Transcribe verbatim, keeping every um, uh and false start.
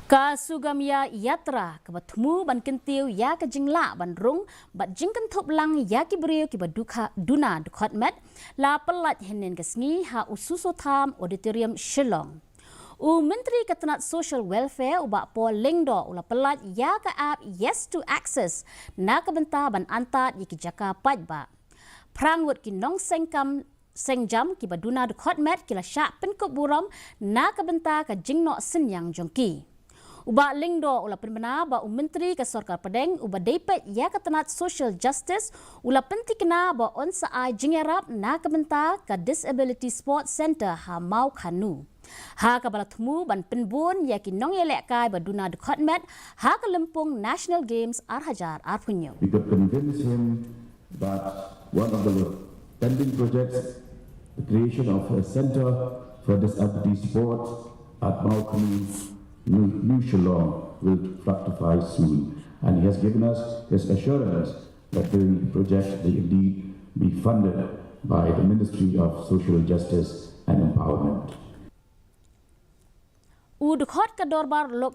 Ka Sugamya Yatra, kaba thmu ban kyntiew ïa ka jinglah ban rung bad jingkynthup lang ïa ki briew kiba dukha duna dkhot met, la pyllait hynnin ka sngi ha Ususotham Auditorium, Shillong. U Myntri ka tnat Social Welfare, u Bah Paul Lyngdoh, u la pyllait ïa ka app Yes to Access na ka bynta ban antad ïa ki jaka paidbah. Phra ngut ki nongseng kam seng jam kiba duna dkhot met ki la shah pynkup burom na ka bynta ka jingnoh synñiang jong ki. U Bah Lyngdoh u la pynbna ba u Myntri ka Sorkar Pdeng uba dei peit ïa ka tnat Social Justice u la pyntikna ba un sa ai jingïarap na ka bynta ka Disability Sport Centre ha Mawkhanu, ha kaba la thmu ban pynbun ïa ki nongïalehkai ba duna dkhot met ha ka lympung National Games ar hajar arphew hynñiew. We could convince him that one of the pending projects, the creation of a center for disability sports at Mawkhanu, New, New Shillong, will fructify soon. And he has given us his assurance that the project will indeed be funded by the Ministry of Social Justice and Empowerment. U dkhot ka Dorbar Lok